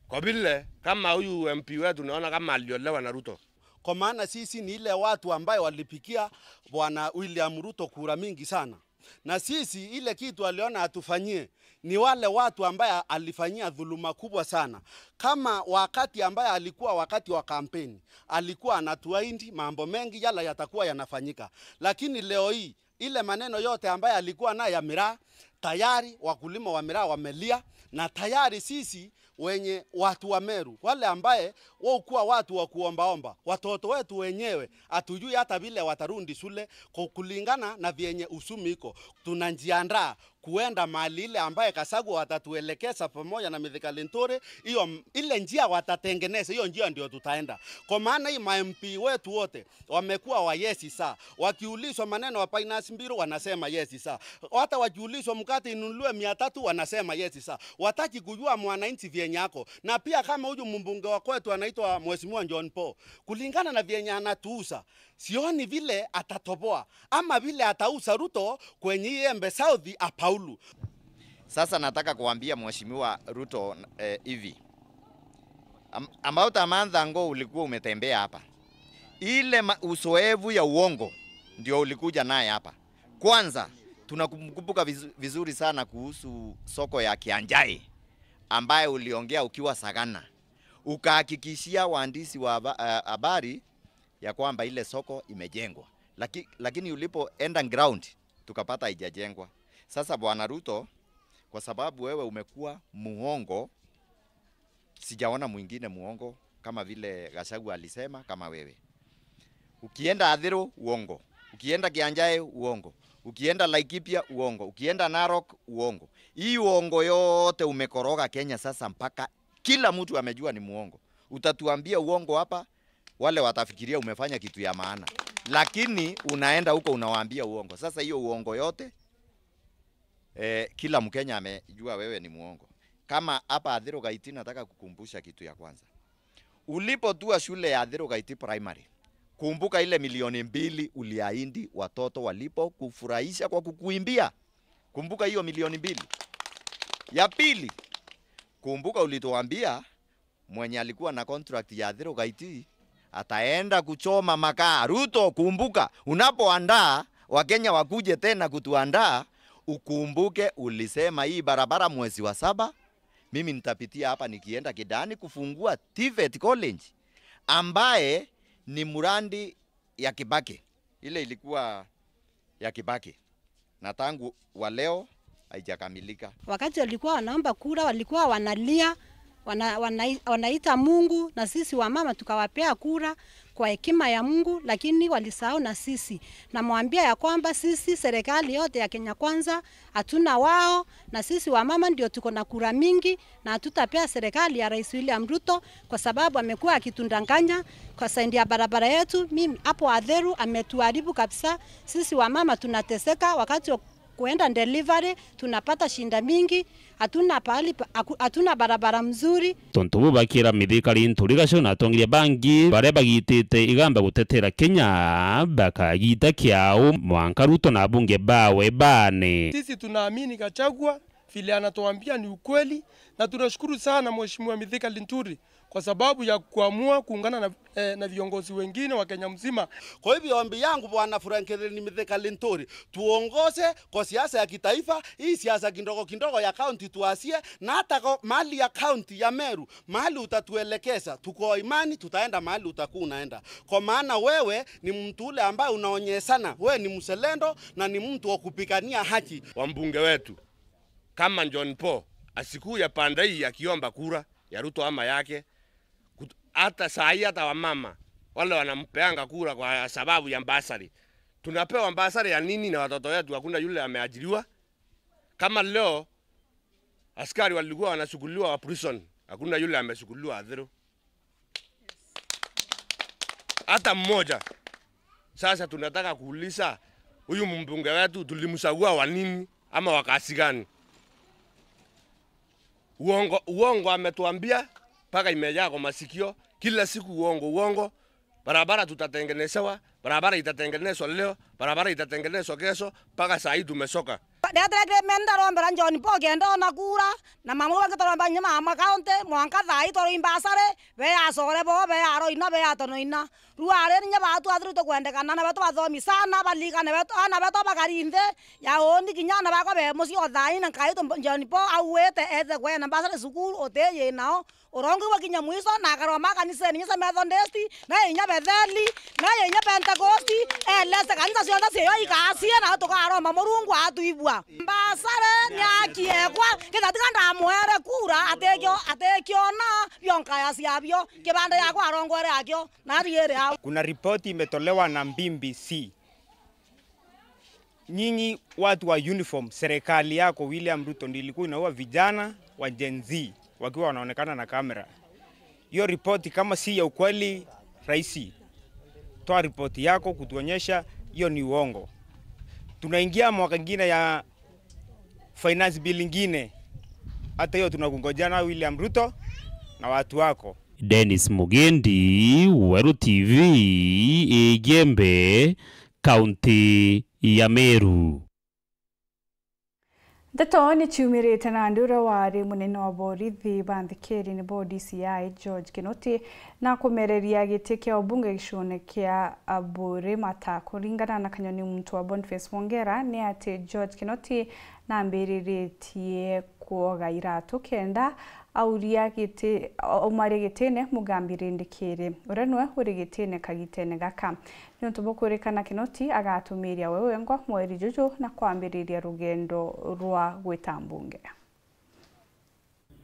Kwa vile kama huyu M P wetu naona kama aliolewa na Ruto. Kwa maana sisi ni ile watu ambaye walipigia Bwana William Ruto kura mingi sana. Na sisi ile kitu aliona atufanyie ni wale watu ambaye alifanyia dhuluma kubwa sana. Kama wakati ambaye alikuwa wakati wa kampeni, alikuwa anatuahidi mambo mengi yala yatakuwa yanafanyika. Lakini leo hii, ile maneno yote ambaye alikuwa nayo ya miraa, tayari wakulima wa miraa wamelia, na tayari sisi wenye watu wa Meru, wale ambaye waukuwa watu wa kuombaomba, watoto wetu wenyewe, hatujui hata vile watarundi shule ku-, kulingana na vyenye usumi iko. Tunajiandaa kuenda mahali ile ambaye Gachagua watatuelekeza pamoja na Mithika Linturi, hiyo m-, ile njia watatengeneza, hiyo njia ndio tutaenda. Kwa maana hii ma M P wetu wote wamekuwa wa yes sir. Wakiulizwa maneno ya finance bill, wanasema yes sir. Hata wakiulizwa mkate inunuliwe mia tatu, wanasema yes sir. Wataki kujua mwananchi vyenye ako. Na pia kama huyu mbunge wa kwetu anaitwa Mheshimiwa John Paul, kulingana na vyenye anatuuza, sioni vile atatoboa ama vile atauza Ruto kwenye hii Embe South apaulu. Sasa nataka kuambia Mheshimiwa Ruto, eh, hivi. Am-, about a month ago ulikuwa umetembea hapa. Ile ma-, uzoefu ya uongo ndio ulikuja naye hapa. Kwanza, tunakumbuka vizu-, vizuri sana kuhusu soko ya Kianjai ambaye uliongea ukiwa Sagana. Ukahakikishia waandishi wa haba-, eh, habari ya kwamba ile soko imejengwa. Laki-, lakini ulipoenda ground, tukapata haijajengwa. Sasa Bwana Ruto, kwa sababu wewe umekuwa muongo, sijaona mwingine muongo kama vile Gachagua alisema kama wewe. Ukienda Athiru, uongo. Ukienda Kianjai, uongo. Ukienda Laikipia, uongo. Ukienda Narok, uongo. Hii uongo yote umekoroga Kenya sasa mpaka kila mtu amejua ni muongo. Utatuambia uongo hapa, wale watafikiria umefanya kitu ya maana. Lakini unaenda huko unawaambia uongo. Sasa hiyo uongo yote, eh, kila Mkenya amejua wewe ni muongo. Kama hapa Athiru Gaiti, nataka kukumbusha kitu ya kwanza. Ulipotua shule ya Athiru Gaiti Primary, kumbuka ile milioni mbili uliahidi watoto walipo kufurahisha kwa kukuimbia. Kumbuka hiyo milioni mbili. Ya pili, kumbuka ulituambia mwenye alikuwa na contract ya Athiru Gaiti ataenda kuchoma makaa. Ruto, kumbuka, unapoandaa Wakenya wakuje tena kutuandaa, ukumbuke ulisema hii barabara mwezi wa saba, mimi nitapitia hapa nikienda Kidani kufungua TVET College, ambaye ni mradi ya Kibaki. Ile ilikuwa ya Kibaki. Na tangu wa leo haijakamilika. Wakati walikuwa wanaomba kura, walikuwa wanalia, wana-, wana-, wanaita Mungu, na sisi wamama tukawapea kura kwa hekima ya Mungu, lakini walisahau na sisi. Namwambia ya kwamba sisi, serikali yote ya Kenya Kwanza, hatuna wao, na sisi wamama ndio tuko na kura mingi, na hatutapea serikali ya Rais William Ruto kwa sababu amekuwa akitudanganya kwa saindi ya barabara yetu. Mimi hapo Athiru ametuharibu kabisa. Sisi wamama tunateseka wakati wa kuenda delivery, tunapata shinda mingi, hatuna pahali pa-, haku-, hatuna barabara mzuri. Tontu buu bakira Mithika Linturi, Gachagua na atongeria bangi baria bagitite igamba gutetera Kenya bakagita kiao mwanka Ruto na abunge bawe bane. Sisi tunaamini Gachagua vile anatuambia ni ukweli, na tunashukuru sana Mheshimiwa Mithika Linturi kwa sababu ya kuamua kuungana na, eh, na viongozi wengine wa Kenya mzima. Kwa hivyo ombi yangu Bwana Franklin Mithika Linturi, tuongoze kwa siasa ya kitaifa, hii siasa kidogo kidogo ya kaunti tuasie, na hata kwa mali ya kaunti ya Meru, mahali utatuelekeza, tuko imani tutaenda mahali utakuwa unaenda. Kwa maana wewe ni mtu ule ambaye unaonyeshana, wewe ni mselendo na ni mtu wa kupigania haki. Wambunge wetu, kama John Paul, asikuu ya pande hii akiomba kura ya Ruto ama yake, kut-, hata saa hii hata wamama wale wanampeanga kura kwa sababu ya bursary. Tunapewa bursary ya nini na watoto wetu hakuna yule ameajiriwa? Kama leo askari walikuwa wanasukuliwa wa prison, hakuna yule amesukuliwa Athiru. Hata mmoja. Sasa tunataka kuuliza, huyu mbunge wetu tulimchagua wa nini ama wa kazi gani? Uongo, uongo ametuambia, mpaka imejaa kwa masikio, kila siku uongo, uongo. Barabara tutatengenezewa, barabara itatengenezwa leo, barabara itatengenezwa kesho, mpaka saa hii tumechoka. Ndetire kiri Meni ndarombera John Paul kenda ona kura, na mama bangi twaromba inya mama county, mwanka thaa ii twaroi mbasare, be acore bo, be aroina, be atonoina. Riu ari ninya batu athiru tukwendekana, na betu bathomi sana, balikane betu, ana betu bakari nthi ya undi kinya ana bakwa be mucii o thaa ii, na nkai tu John Paul auite ete kwena mbasare cukuru, utiyi nao. Urongo igwa kinya mwiso, na akaroma kanisene inya cia Methodist, na inya Betheli, na inya Pentecost, elese kanisa cionthe cieyo igacie, na tukaroma Murungu atwigua. Mbasare ni akiegwa, kithatiga ndamwere kura, atekio, atekiona, bionkaya ciabio, kibanda yakwa arongwere akio, na riere au. Kuna ripoti imetolewa na B B C. Nyinyi watu wa uniform, serikali yako William Ruto ndio ilikuwa inaua vijana wa Gen Z wakiwa wanaonekana na kamera. Hiyo ripoti kama si ya ukweli, raisi, toa ripoti yako kutuonyesha hiyo ni uongo. Tunaingia mwaka ingine ya finance bill ingine, hata hiyo tunakungojea na William Ruto na watu wako. Dennis Mugendi, Weru T V, Igembe, kaunti ya Meru. Ndeto ni ciumirite nandi uria wari munene wa borithi ba nthikiri nibo D C I George Kinoti na kumereria giti kia ubunge gicione kia Buuri Mata. Kuringana na Kanyoni muntu wa Boniface Wongera ni ati George Kinoti nambiriritie kwoga iratu kenda auria giti, aumaria gitine Mugambi Rindikiri, uria niwe uri gitine kagitene gaka. Niuntu bukwirikana Kinoti agatumiria we wengwa mweri juju na kwambiriria rugendo rwa gwita mbunge.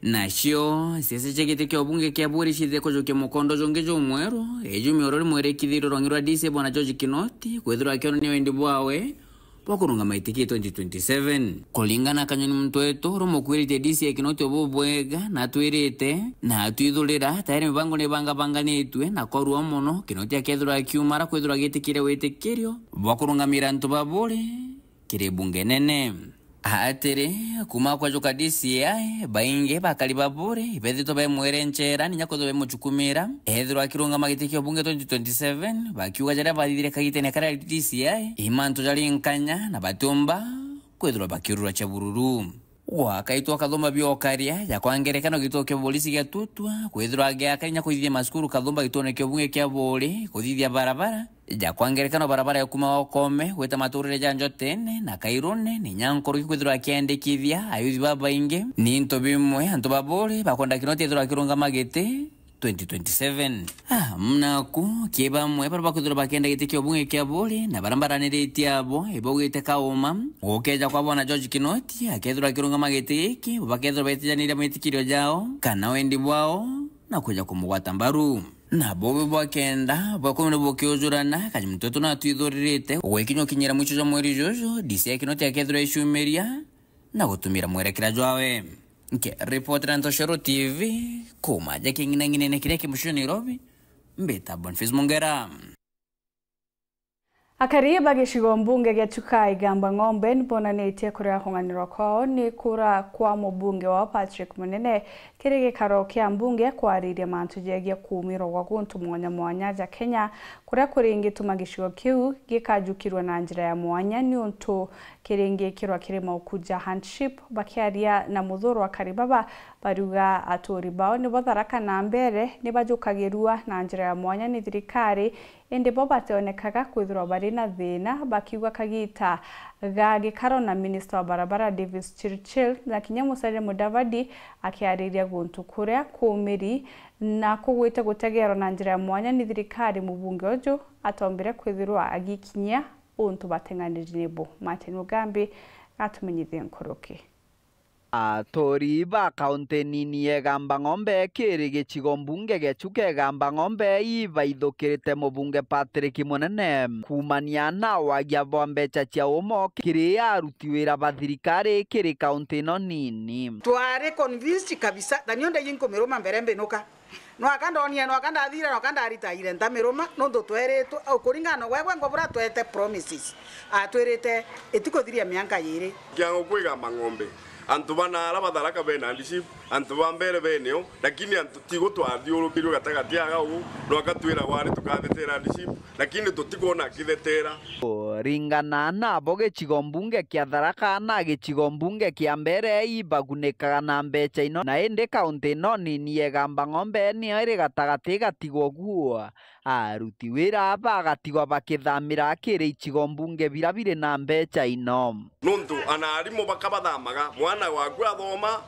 Nacio ciaca cia giti kia ubunge kia Buuri ciithire kujukia mukondo jungi jumweru, ijumia uria uri mwerikithirio rwangi rwa D C bwana George Kinoti kwithirwa akionania wendi bwawe bwa kurungama giti kii twenty twenty-seven. Kuringana na Kanyoni muntu wetu, uria umukwiritie D C Kinoti o bubwega na atwirite na atwithurira, tayari mibango ni ibangabanganitue na kwarua mono Kinoti akethirwa akiumara kwithirwa agitikiria witikirio bwa kurungamira antu ba Buuri kiri bunge nene. Atiri, kuma kwajuka D C I, baingi bakari ba Buuri ibethitwe bemwire nchera ninya kwithirwa bemuchukumira ethirwa akirungama giti kia ubunge twenty twenty-seven, bakiuga jaria bathithire kagitene karia D C I i mantu jari nkanya na batiumba kwithirwa bakiurura cha bururu. Gwakaitwa kathumba biokaria ja kwa ngerekano gituo kia borisi gia Tutwa, kwithirwa giaka inya kuthithia macukuru kathumba gituone kia ubunge kia Buuri, kuthithia barabara, ja kwa ngerekano barabara ya kuma Okome gwita maturire ja Njotene na Kairune, ni nyankuruki kwithirwa akiandikithia ayuthi babaingi. Ni into bimwe antu ba Buuri bakwenda Kinoti ethirwa akirungama giti twenty twenty-seven. Ah, mnaku, ki bamwe baria bakwithirwa bakienda giti kia ubunge kia Buuri na baria mbaraniritie abo ibaugite kauma gukeja kwa bwana George Kinoti akethirwa akirungama giti giki, bo bakethirwa betijaniria mwitikirio jao kana wendi bwao na kwija kumugwata mbaru. Na bubi bwa kenda bwa kumi ni bukiujurana, Kanyoni muntu wetu natwithuririte gwikinya ukinyira mwicho jwa mweri juju, D C I Kinoti akethirwa iciumiria na gutumira mwerekera jwawe. Nkiripotera Ntoshero T V kuma ja king'inang'inene kiria ki mucii Nairobi, mbita Boniface Mungera. Akari ba gicigo mbunge gia Chuka Igamba Ng'ombe nibonanitie kurega kung'anirwa kwao ni kura kwa mubunge wao Patrick Munene kiri gikaro kia mbunge kwariria mantu jegie kuumirwa gwa guntu mwanya mwanya ja Kenya, kuria kuringituma gicigo kiu gikajukirwa na njira ya mwanya niuntu kiringikirwa kiri mauku ja handship. Bakiaria na Muthurwa Karibaba, bariuga aturi bao nibo Tharaka na Mbere nibajukagirua na njira ya mwanya ni thirikari, indi bo bationekaga kwithirwa bari na thina, bakiuga kagita ga gikaro na minista wa barabara Davis Chirchir na kinya Musalia Mudavadi akiariria guntu kuria kuumiri na kugwite gutegeerwa na njira ya mwanya ni thirikari, mubunge uju atombire kwithirwa agikinyia untu bateng'aniri nibu. Martin Mugambi atumenyithie nkuruki. Aturi ba kaunti nini ya Igamba Ng'ombe kiri gicigo mbunge gia Chuka Igamba Ng'ombe ibaithukirite mubunge Patrick Munene kuumania na wagia bwa mbecha cia umo kiri aruti wira ba thirikari kiri kaunti ino nini. Twari convinced kabisa, na nio ndaigi nkumiruma mbere mbinuka. Nwaka ndonire, nwaka ndathire, nwaka ndaritaire ntamiruma, nontu tweritwe, au kuringana na gwekwa ngo bura twete promises. Atwirite, itikuthiria mianka yiri. Kiango kwiga mang'ombe. Antu bana ara ba Tharaka bena handship, Antu ba mbere beneo, lakini antu tigo twathiurukirwe gatagati aga uu, no akatwira wari tukathetera hardship, lakini tutikwona akithetera. Kuringana nabo, gicigo mbunge kia Tharaka na gicigo mbunge kia Mbeere ibagunikaga na mbeca ino, na indi kaunti ino nini ya Igamba Ng'ombe niyo iri gatagati igatigwo guo. Aruti wira aba bagatigwa bakithamira kiri icigo mbunge bira biri na mbeca ino. Nontu ana arimu bakabathamaga, mwana waku athoma,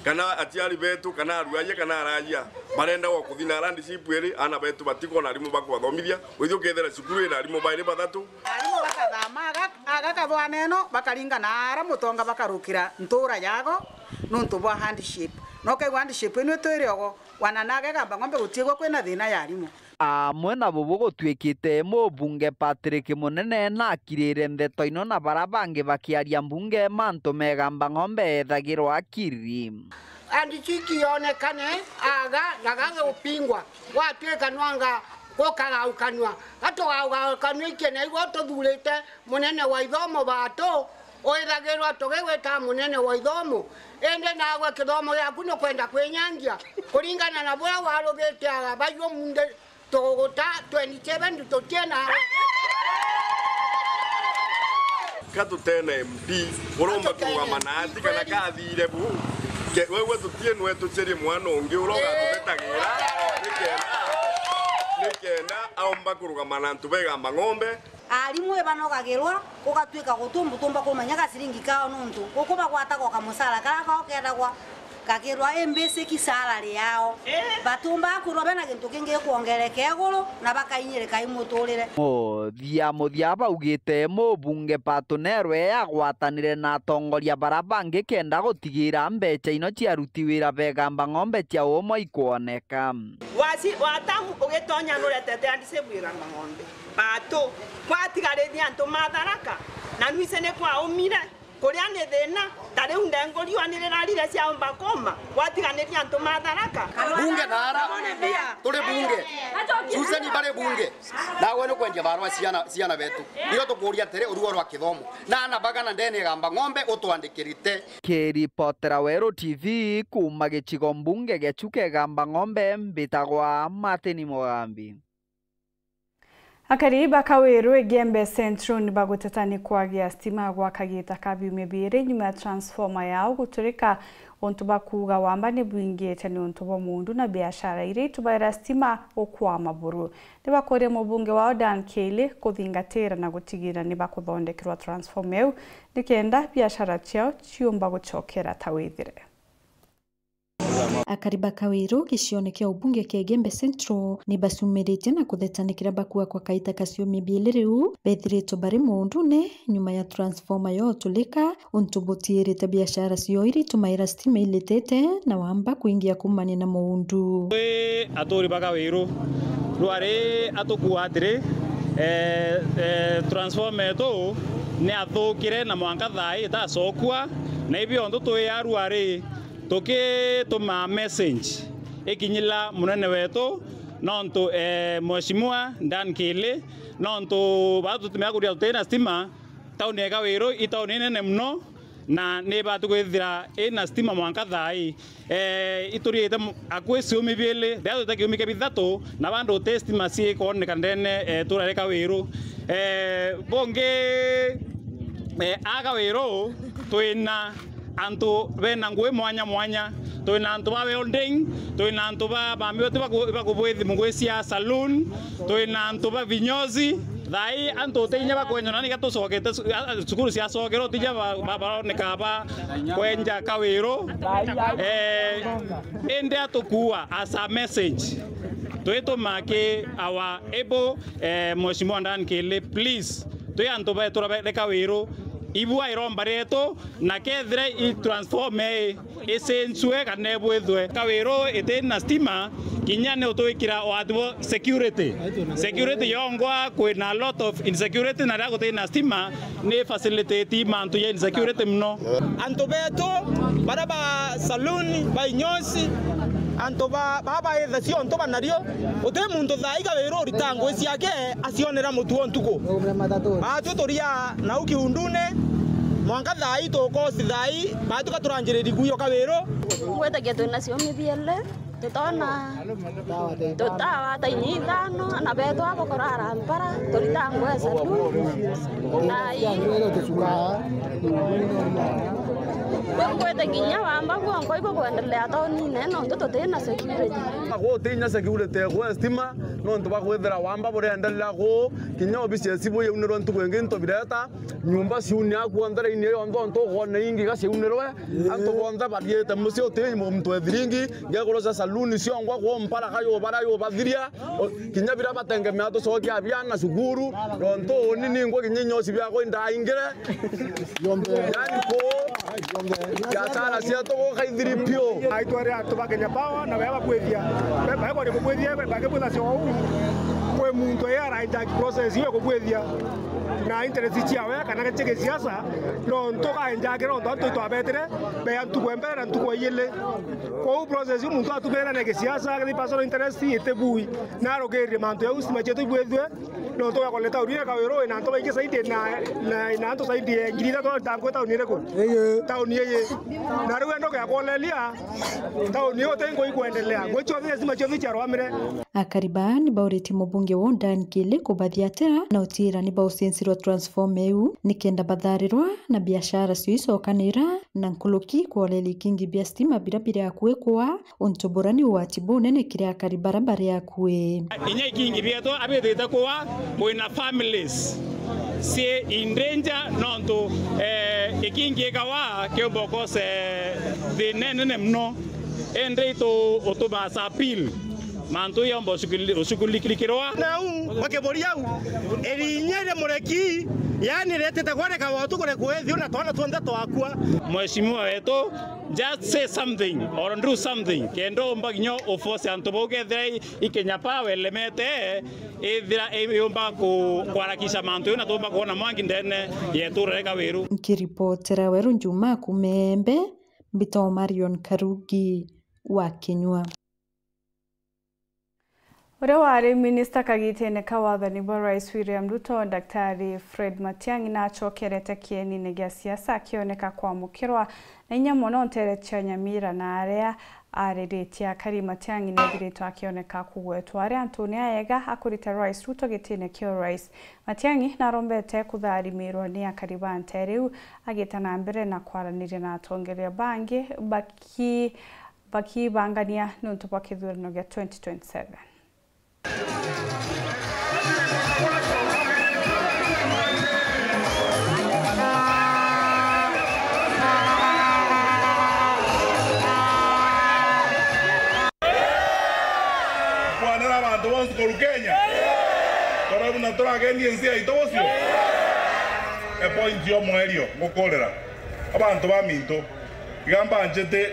kana aciari betu, kana aruaia, kana araia, barenda o kuthi na hardship iri, ana betu batikona arimu bakubathomithia, withie ukethira cukuru ina arimu bairi bathatu. Arimu bakathama, aga-, agakathwa neno, bakaringana ara mutonga bakarukira ntura yago, nontu bwa hardship. Na ukaigua hardship ino itwire ogo, wana nage Igamba Ng'ombe gutiigwa kwina thina ya arimu. Amwe na bubu gutwikite mubunge Patrick Munene nakirire ndeto ino na bara bangi bakiaria mbunge mantu ma Igamba Ng'ombe ethagirwa akiri. Andiciki yonekane aga na gage upingwa, gwatwika nwanga gukagaukanua, gatugaukanua ikene igwo tuthurite munene wa ithomo batu, withagirwa tugigwita munene wa ithomo, indi naagwe kithomo giaku ni kwenda kwinyangia kuringana na buria warugite aga baiyo munde. Tuguta twenty seven tutie nawe. Ka tutena M P, uromba kurugama na ati kana kathire bu. Ke-, wewe tutie nwe tucerie mwana ungi uria ugatubetagira, nikenda, nikenda aomba kurugama na antu ba Igamba Ng'ombe. Arimu ibanogagirwa, gugatwika gutumba kumenya gaciringi kao, nontu guku bagwatagwa kamucara karia kao kendagwa kagirwa i basic salary yao. Batumba kwirwa bena gintu kingi gikwongereka iguru, na bakainyirika i muturire. Muthia muthia baugite mubunge Patunerwe agwatanire na atongoria bara bangi kenda gutigira mbeca ino cia aruti wira ba Igamba Ng'ombe cia umwe ikwoneka. Waci-, watamu ugitonya nuretete andicibwira mang'ombe. Batu, kwatigariria antu ma Tharaka, na nwise ni kwaumire, kuria ni thina, ta riu ndenguriwa ni rirarire ciaomba kuma, gwatiganiria antu ma Tharaka. Bunge na ara, turi bunge. Susan bari bunge. Nawe ni kwendia barua ciana, ciana betu. Nigo tukuria atiri, uruo rwa kithomo. Na ana bagana ndene Igamba Ng'ombe utwandikirite. Kiripotera Weru T V kuma gicigo mbunge gia Chuka Igamba Ng'ombe, mbitagwa Martin Mugambi. Akari ba Kawiru Igembe Central nibaguteta ni kwagia stima gwa kagita ka biumia biiri nyuma ya transformer yao guturika, untu bakuuga wamba ni bwingite ni untu bwa muundu na biashara iria itubaira stima gukwama buru. Nibakuria mubunge wao Dan Kiili kuthingatira na gutigira nibakuthondekerwa transformer iu nikenda biashara ciao ciumba gucokera ta withire. Akari ba Kawiru gicione kia ubunge kia Igembe Central nibacumiritie na kutheta ni kiria bakuuga kwa kaita ka ciumia biiri riu bethiritwe bari muundune nyuma ya transformer yao gutulika, untu butiirite biashara ciao iria itumaira stima ilitite na wamba kuingia kuumania na muundu. Twi aturi ba Kawiru, ruari atukuuga atiri, eh, eh, transformer yetu ni yathukire na mwanka thaa ii itacokua, na ibi onthe twi aruari tukituma message ikinyira munene wetu, nontu, eh, Mheshimiwa Dan Kiili, nontu baa tutumia kuria tutina stima, tauni ya Kawiru i tauni inene muno, na ni ibati kwithira ina stima mwanka thaa ii. Eh, ituriite mu-, akui ciumi biili, riria twite kiumi kia bithatu, na bandu uti stima ciikwoneka ndene, eh, tuura ria Kawiru. Eh, bungi, eh, a Kawiru, twina antu bena ngui mwanya mwanya. Twina antu ba welding, twina antu ba, ba mbiuti baku-, bakubwithi ngui cia saloon, twina antu ba vinyozi. Thaa ii antu uti inya bakwenjwa, na niga tucokete cu-, a, a, cukuru ciacokere, utija ba, ba, baroneka ba kwenja Kawiru. Eh, indi atukuua as a message, twituma ki our able, eh, Mheshimiwa Dan Kiili, please, twi antu betu ba, ba Kawiru, ibua iromba rietu, na kethira i transformer ii icenjue kana ibwithwe. Kawiru iti na stima, kinya ni utwikira o ati bo security. Security yongwa, kwina a lot of insecurity, na riria guti na stima, ni facilitate mantu ya insecurity muno. Antu betu, baria ba saloon, ba inyosi, antu ba, ba, ba etha ciontu banario, uti muntu thaa ii Kawiru urita ngui ciake acionera mutuo ntuku. Baatu turia nau kiundune, Mwanka thaa ii tukosi thaa ii, baatuka turanjiriri kuyo Kawiru. Ngwetagia twina ciumithia ile, tutona tutawa ta inya ithano, na beetwa bukurara mpara, turita ngweca tu. Thaa ii. Ngwete kinya wamba bwonko ibo kwendelea taunine, nontu tutina security. Guti inya security ya gwe stima, nontu bwa kwithira wamba burendelea ku, kinya obisi ya cibui yaunirwe ntuku ingi into bireta, nyumba ciunia kuo ntheraini iyo yonthe, ontu ukwona ingi iga ciaunirwe, antu bonthe bathiite mucii, uti muntu ethiringi, ngekuru cia saluni ciongwa kuo mpara kayubara yubathiria, o, kinya biria batengemea tucokia biana cukuru, nontu uni ningwa kinya inyosi biakwa indaingire. Yani ku biashara cietu gukaithiri piu. Aitware antu ba Kenya Power na bea bakwithia. Be-, bae kwari kukwithia, be-, bakibwitha cio uu. Kwi muntu ya ara hijack process iyo kukwithia na interest ciawe kana cia gisiasa, nontu ka hijack nontu antu twabetire, bea ntuku ya mbere na ntuku ya iili. Kwou process iu muntu atumire na gisiasa, agithi personal interest itibui. Na arugirire mantu jau stima cietu ibwithue, nontu gakoleta tauni ya Kawiru ina antu baingi zaidi na, na ina antu zaidi ya ngiri ithatu ntangu tauni iriku? Ii. Tauni ii. Na riu enda gakwoleria tauni iyo uti ngui kwendelea. Ngui ciothe stima ciothe ciarwamire. Akari baa ni bauritie mubunge wa Undani Kili kubathia atia na utiira ni baucincirwa transformer iu nikenda batharirwa na biashara cio icokanira na nkuruki kwoleria ikingi bia stima biria biri akui kwa. Untu bura ni ugwati bunene kiri akari bara bari akui. Inya ikingi bietu abithite kuwa, kwina families cii in danger nontu, eh, ikingi ikawa kiumba ukose thina inene muno. Indi itu utumaasa appeal mantu yomba ushughulikirwa. Nau bakiburia au, irinya ria mureki, yani rietite kwareka watu kure kwithio na twana twonthe twakua. Mheshimiwa wetu, just say something or do something, kenda umba kinya uforce antu bau kethira i, i Kenya Power elemete, ithira i, yumba ku, kwarakisha mantu jau na tumba kwona mwangi ndene yetu reka wiru. Nkiripotera Weru Njuma kuuma Embe, mbitagwa Marion Karugi wa Kinyua. Uria wari minista kagitene ka wathani bwa Rais William Ruto, Daktari Fred Matiang'i, nacokerete kienine gia siasa akioneka kwamukirwa na inya mono nteere cia Nyamira, na aria ariritie akari. Matiang'i nethiritwe akioneka kugwetwa ari antune ayega akurite Rais Ruto gitine kia urais. Matiang'i narombete kutharimirwa ni akari ba nteere iu, agita na mbere na kwaraniria na atongeria bangi baki bakibangania niuntu bwa kithurano gia twenty twenty-seven. Kwanira abantu bonsi kuru Kenya. Tore buna turagendie nsi yaitu bucio. E point yo mwerio ngukurira. Abantu ba minto. Iga mbanjite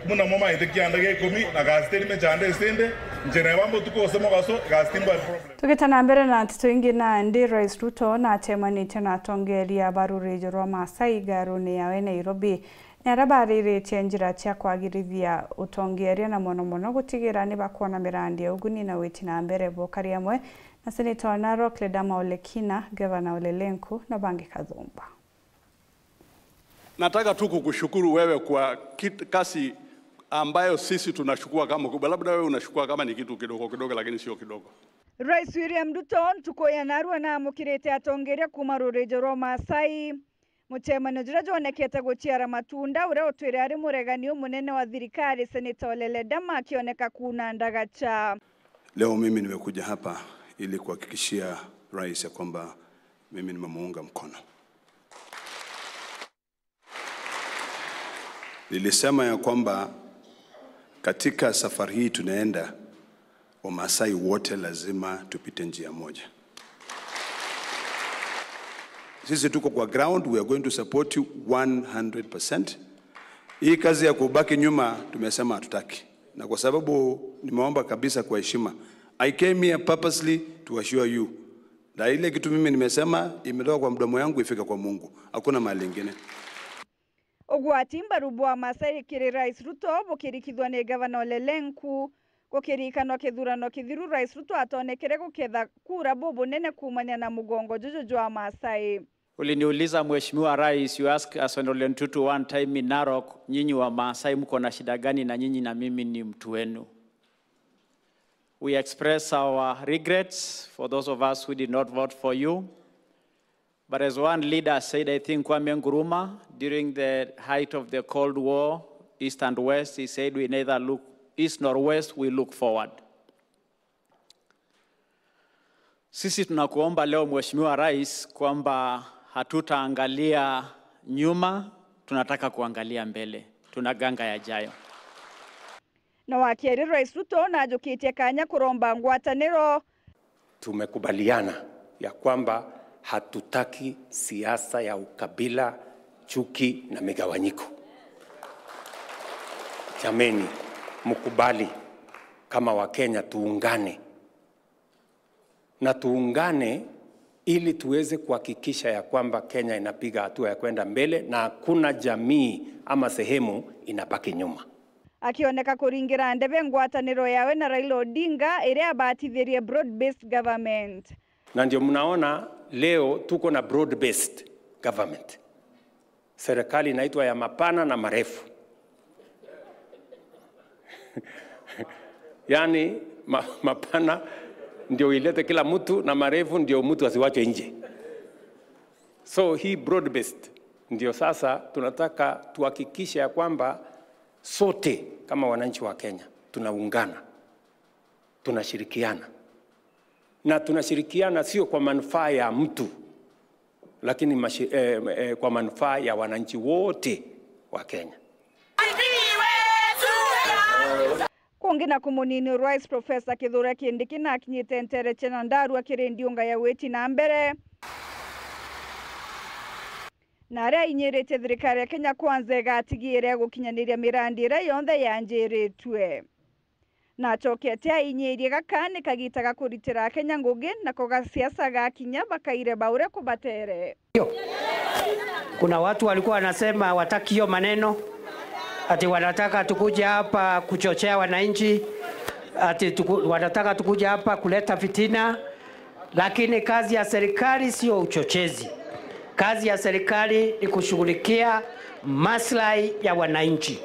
buna mo maite kianda gia ikumi na gasiteri mechande isinde, njira ya bambo tuko usemo gaso, gasiti mbo problem. Tugita na mbere na nteto ingi, nandi Rais Ruto natemanitie na atongeria ba ruriji rwa Maasai igaruni yawe Nairobi. Ni aria bariritie njira cia kwagirithia utongeria na mono mono gutigira ni bakwona mirandi ya uguni na witi na mbere bukari amwe na seneta wa Narok Ledama Ole Kina, gavana Ole Lenku na bangi kathumba. Nataka tu kukushukuru wewe kwa kit-, kazi ambayo sisi tunachukua kama kubwa. Labda wewe unachukua kama ni kitu kidogo kidogo, lakini sio kidogo. Rais William Ruto ntuku ya narua naamukirite atongeria kuuma ruriji rwa Maasai. Mucemanio juria jwonekete guciara matunda, uria utwire ari muregani umunene wa thirikari, Seneta Ole Ledama, akioneka kuuna ndagacha. Leo mimi nimekuja hapa ili kuhakikishia rais ya kwamba mimi nimemuunga mkono. Nilisema ya kwamba katika safari hii tunaenda, Wamasai wote lazima tupite njia moja. Sisi tuko kwa ground, we are going to support you one hundred percent. Hii kazi ya kubaki nyuma tumesema hatutaki. Na kwa sababu nimeomba kabisa kwa heshima, I came here purposely to assure you. Na ile kitu mimi nimesema imetoka kwa mdomo yangu ifike kwa Mungu. Hakuna mahali ingine. Ugwati mbaru bwa Maasai kiri Rais Ruto bukirikithwa ni Gavana Ole Lenku. Gukirikanwa kithurano kithiru, Rais Ruto atonekere guketha kura bubunene kuumania na mugongo juju jwa Maasai. Uliniuliza, Mheshimiwa Rais, you ask us Honorable Ntutu one time in Narok, nyinyi wa Maasai mko na shida gani na nyinyi na mimi ni mtu wenu? We express our regrets for those of us who did not vote for you. But as one leader said, I think Kwame Nkrumah, during the height of the Cold War, East and West, he said, "We neither look east nor west, we look forward." Sisi tunakuomba leo, Mheshimiwa Rais, kwamba hatutaangalia nyuma, tunataka kuangalia mbele. Tunaganga yajayo. Na wa keri, Rais Ruto najukitie kanya kuromba ngwataniro. Tumekubaliana ya kwamba hatutaki siasa ya ukabila, chuki na migawanyiko. Jameni, mkubali kama Wakenya tuungane. Na tuungane ili tuweze kuhakikisha ya kwamba Kenya inapiga hatua ya kwenda mbele na hakuna jamii ama sehemu inabaki nyuma. Akioneka kuringira ndebe ngwataniro yawe na Raila Odinga iria abatithirie broad-based government. Na ndio mnaona leo tuko na broad-based government. Serikali inaitwa ya mapana na marefu. Yaani, ma-, mapana ndio ilete kila mtu na marefu ndio mtu asiwachwe nje. So hii broad-based ndio sasa tunataka tuhakikishe ya kwamba sote kama wananchi wa Kenya tunaungana, tunashirikiana. Na tunashirikiana sio kwa manufaa ya mtu, lakini mashi-, eh, eh, kwa manufaa ya wananchi wote wa Kenya. Kungi na kumunini Rais Professor Kithure Kindiki nakinyite ntere cia Nyandarua kiri ndiunga ya witi na mbere, na aria ainyiritie thirikari ya Kenya Kwanza igatigiire gukinyaniria mirandi iria yonthe yanjiritue. Na acokete ainyirie gaka ni kagita ga kuritira Akenya ngugi, nako gasiasa gakinya bakaire ba uria kubatere. Kuna watu walikuwa wanasema hawataki hiyo maneno, ati wanataka tukuje hapa kuchochea wananchi, ati tuku-, wanataka tukuje hapa kuleta fitina. Lakini kazi ya serikali sio uchochezi. Kazi ya serikali ni kushughulikia maslahi ya wananchi.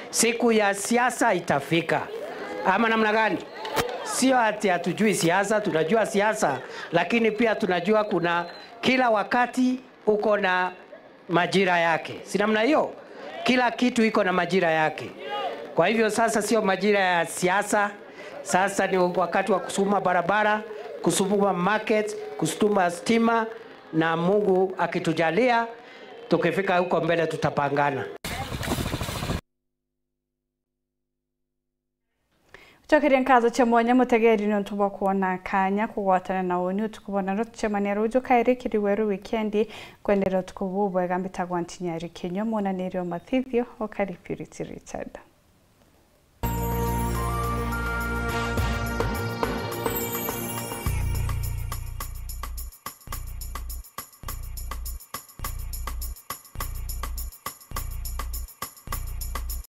Siku ya siasa itafika. Ama namna gani? Sio ati hatujui siasa, tunajua siasa, lakini pia tunajua kuna, kila wakati uko na majira yake. Si namna hiyo? Kila kitu iko na majira yake. Kwa hivyo sasa sio majira ya siasa. Sasa ni wakati wa kusukuma barabara, kusukuma market, kusukuma stima, na Mungu akitujalia, tukifika huko mbele tutapangana. Gucokeria nkatho cia mwanya mutegeri niuntu bwa kwona kanya kugwatana na uni utuku bwa naro. Tucemania ruju kairi kiri weru wikendi. Kwenderea utuku bubwega, mbitagwa Ntinyari Kinyua, mwonaniria wa mathithio, ukari Purity Richard.